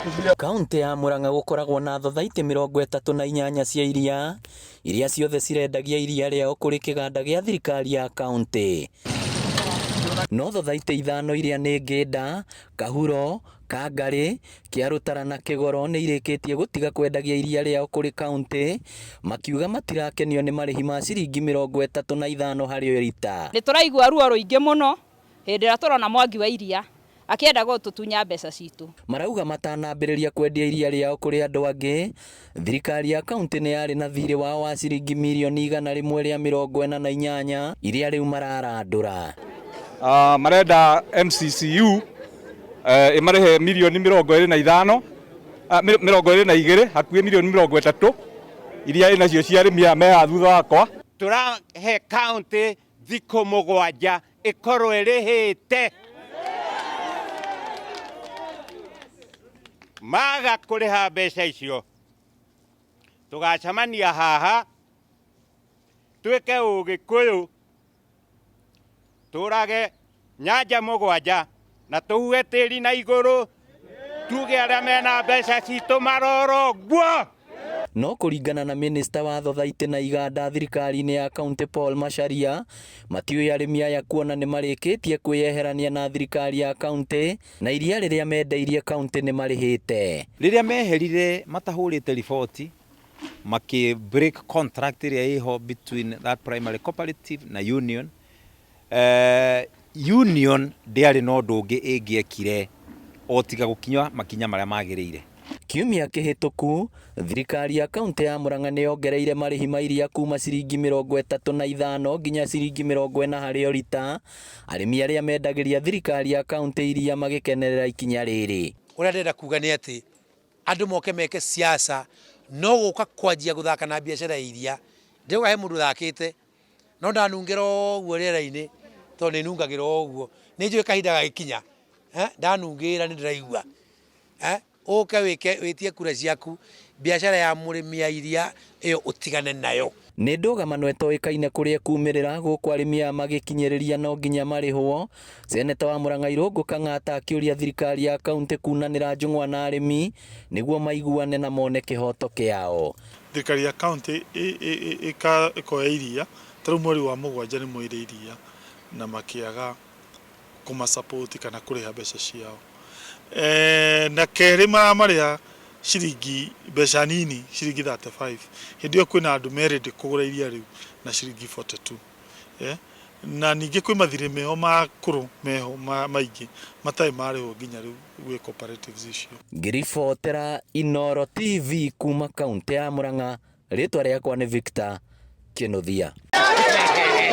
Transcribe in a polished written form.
Kaũntĩ ya Murang'a gũkoragwo na thothaitĩ 38 cia iria iria ciothe cirendagia iria rĩao kũrĩ kĩganda gĩa thirikari ya kaũntĩ. No thothaitĩ ithano iria nĩ Ngĩnda, Kahuro, Kangarĩ, Kĩarũtara na Kĩgoro nĩ irĩkĩtie gũtiga kwendagia iria rĩao kũrĩ kaũntĩ makiuga matirakenio nĩ marĩhi ma ciringi 35 harĩ rita. Nĩ tũraigua ruo rũingĩ mũno hĩndĩ ĩrĩa tũrona Mwangi wa Iria akĩenda gũtũtunya mbeca citũ. Marauga matanambĩrĩria kwendia iria rĩao kũrĩ andũ angĩ, thirikari ya kaũntĩ nĩ yarĩ na thirĩ wao wa ciringi mirioni 148 iria rĩu mararandũra. Marenda MCCU ĩmarĩhe mirioni 25, 22, hakuhĩ mirioni 30 iria ĩnacio cia arĩmi aya me thutha wakwa. Tũrahe kaũntĩ thikũ 7 ĩkorwo ĩrĩhĩte. Maga kũrĩha mbeca icio tũgacemania haha twĩke ũgĩkũyũ tũrage nyanja 7 na tũhuhe tĩri na igũrũ tuge arĩa mena mbeca citũ marorogwo. No kũringana na minista wa thothaitĩ na iganda thirikari-inĩ ya kaũntĩ Paul Macharia, matiũĩ arĩmi aya kuona nĩ marĩkĩtie kwĩyeherania na thirikari ya kaũntĩ na iria rĩrĩa mendeirie kaũntĩ nĩ marĩhĩte. Rĩrĩa meherire matahũrĩte riboti makĩ break contract ĩrĩa ĩho between that primary cooperative na union, union ndĩarĩ na ũndũ ũngĩ ĩngĩekire o tiga gũkinya makinya marĩa magĩrĩire. Kiumia kĩhĩtũku, thirikari ya kaũntĩ ya Murang'a nĩ yongereire marĩhi ma iria kuma ciringi 35 nginya ciringi 40 harĩ o rita. Arĩmi arĩa mendagĩria thirikari ya kaũntĩ iria magĩkenerera ikinya rĩrĩ. Ũrĩa ndĩrenda kuga nĩ atĩ andũ moke meke siasa no gũka kwanjia gũthaka na biacara ya iria. Ndĩrauga he mũndũ ũthakĩte no ndanungĩra ũguo rĩera-inĩ tondũ nĩ nungagĩra ũguo. Nĩ njũĩ kahinda gagĩkinya, ndanungĩra nĩ ndĩraigua. Ũke wĩke wĩtie kura ciaku, biacara ya mũrĩmi ya iria ĩyo ũtigane nayo. Nĩ ndũgamano ĩtoĩkaine kũrĩa ĩkumĩrĩra gũkũ arĩmi aya magĩkinyĩrĩria no nginya marĩhwo. Seneta wa Murang'a Irũngũ Kang'ata akĩũria thirikari ya kaũntĩ kunanĩra njũng'wa na arĩmi nĩguo maiguane na mone kĩhoto kĩao. Thirikari ya kaũntĩ ĩkoya iria ta rĩu mweri wa 7 nĩ moire iria na makĩaga kũmasupport kana kũrĩha mbeca ciao. Na kerĩ maramarĩha ciringi mbeca nini ciringi 35 hĩndĩ ĩyo kwĩna andũ me ready kũgũra iria rĩu na ciringi 42. Na ningĩ kwĩ mathirĩ meho makũrũ meho maingĩ matarĩ marĩhwo nginya rĩu gwĩ cooperatives icio. Ngĩribotera Inooro TV kuma kaũntĩ ya Murang'a, rĩtwa rĩakwa nĩ Victor Kinuthia.